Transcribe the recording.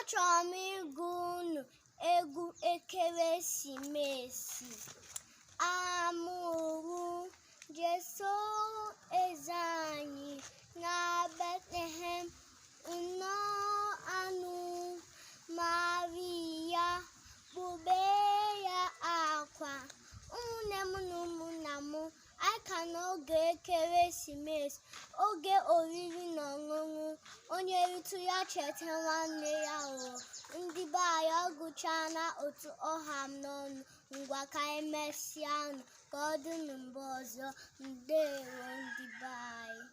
Achọrọ m ịgụ unu egwu ekeresimesi. Amụrụ Jesu eze anyị na Bethlehem nnọọ anụ Maria kpube ya akwa. Ụmụnne m na ụmụnna m, anyị ka n'oge ekeresimesi, oge oriri na ọṅụṅụ. Onye ritụ ya cheta nwanne ya o. Ndị be anyị, ọ gụchaana otu ọ ha m n'ọnụ. Ngwa, ka emesịanụ, ka ọ dị na mgbe ọzọ. Ndewo, ndị be anyị.